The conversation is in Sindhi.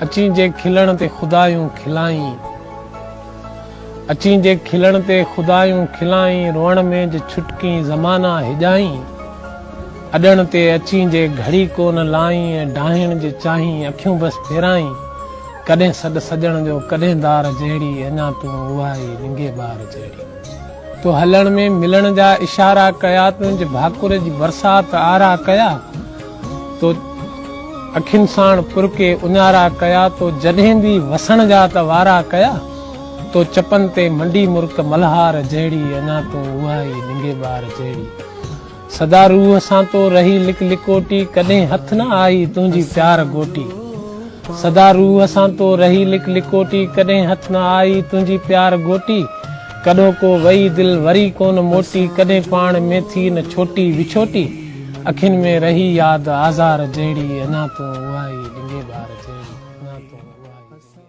اچين جي کلڻ تي خدايون کلائين اچين جي کلڻ تي خدايون کلائين روئڻ ۾ جي ڇٽڪين زمانا هڄائين اڏڻ تي اچين جي گهڙي ڪو نه لائين ۽ ڊاهڻ جي چاهين اکيون بس ڦيرائين ڪڏهن سڏ سڄڻ جو ڪڏهن دار جهڙي اڃا تون اها ئي ڏنگي ٻار جهڙي. تو هلڻ ۾ ملڻ جا اشارا ڪيا تنهنجي ڀاڪر جي برسات آرا ڪيا تو اکين ساڻ پرڪي اڃارا ڪيا تو جڏهن به وسڻ جا ته وارا ڪيا تو چپن تي منڊي مرڪ ملهار جهڙي اڃا تون اها ئي ڏنگي ٻار جهڙي سدا روح سان تو رهي لڪ لڪوٽي ڪڏهن هٿ نه آئي تنهنجي پيار گوٽي سدا روح سان تو رهي لڪ لڪوٽي ڪڏهن هٿ نه آئي تنهنجي پيار گوٽي ڪڏهوڪو وئي دل وري ڪونه موٽي ڪڏهن پاڻ ۾ ٿي نه ڇوٽي وڇوٽي اکين ۾ رهي ياد آزار جهڙي اڃا تون اها ئي ڏنگي ٻار جهڙي اڃا تون اها ئي ڏنگي.